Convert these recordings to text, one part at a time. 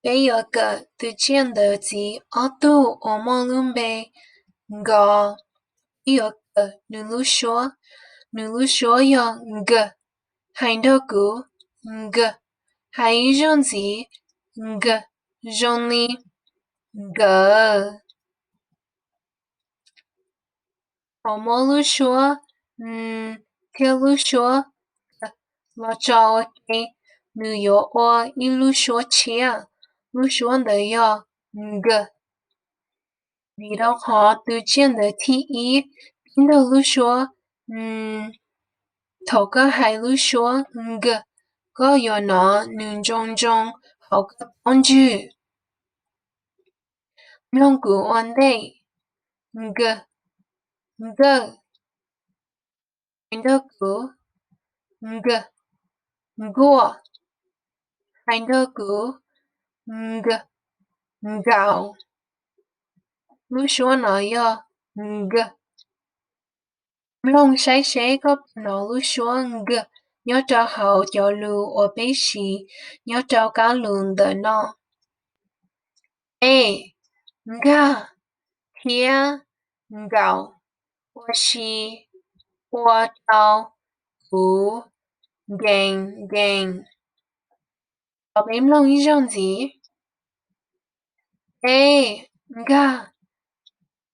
Peb yuav kawm txhua ntawd ntxiv, ob tug uas muaj lub npe Ngov, peb yuav kawm nws lub suab, nws lub suab yog Ngw. Hais dawb kuv? Ngw. Hais ib zaug ntxiv? Ngw. Zoo li? Ngaww. Thaum muab lub suab N thiab lub suab G los tso ua ke, nws yuav ua ib lub suab tshiab, lub suab ntawd yog Ngw. Vim rau qhov twg ntxiv ntawd thib ib, pib ntawj lub suab N, thaum koj hais lub suab Ngw, koj yuav no nws ntsoov ntsoov haum koj tob ntshuam. Mloog kuv ua ntej. Ngw, Ngawj. Hais dawb kuv? Ngw. Nguaj. Hais dawb kuv? Ngw. Ngau. Lub suab no yog Ngw. Mloog saib saib koj pib no lub suab Ngw nyob rau hauv cov lus uas peb siv nyob rau cab lus ntawm no. Peb, Nkag thiab Ngau ua siv ua rau kuv Ngeeng Ngeeng. Pom peb mloog ib zaug ntxiv? Peb, Nkag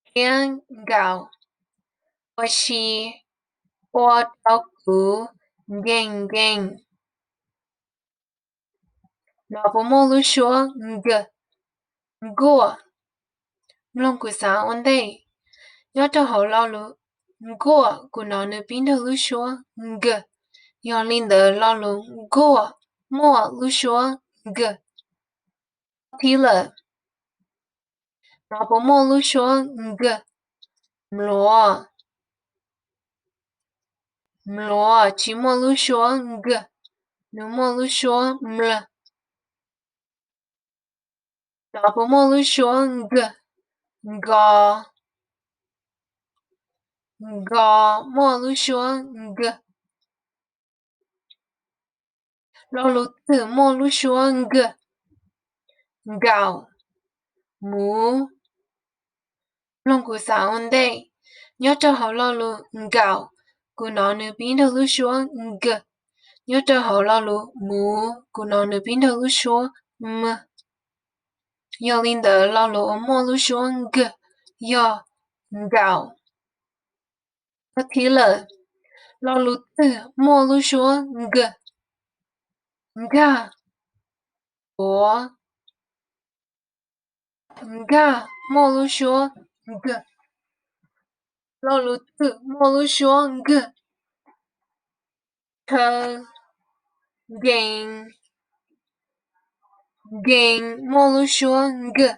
thiab Ngau ua siv ua rau kuv Ngeeng Ngeeng. No puas muaj lub suab Ngw, Nguaj. Mloog kuv xav ua ntej. Nyob rau hauv lo lus Nguaj, kuv no nws pib ntawm lub suab Ngw. Yog li ntawd lo lus Nguaj muaj lub suab Ngw. Qhov thib lawm. No puas muaj lub suab Ngw, Mluas. Mluas tsis muaj lub suab Ngw, nws muaj lub suab Mlw. No puas muaj lub suab Ngw, Ngov. Ngov muaj lub suab Ngw. Lo lus twg muaj lub suab Ngw? Ngau. Muab. Mloog kuv xav ua ntej. Nyob rau hauv lo lus Ngau, kuv no nws pib ntawm lub suab Ngw. Nyob rau hauv lo lus Muab, kuv no nws pib ntawm lub suab M. Yog li ntawd lo lus uas muaj lub suab Ngw yog Ngau. Qhov thib lawm. Lo lus twg muaj lub suab Ngw? Nkag. Kuv. Nkag muaj lub suab Ngw. Lo lus twg muaj lub suab Ngw? Tshawb. Ngeeng. Ngeeng muaj lub suab Ngw.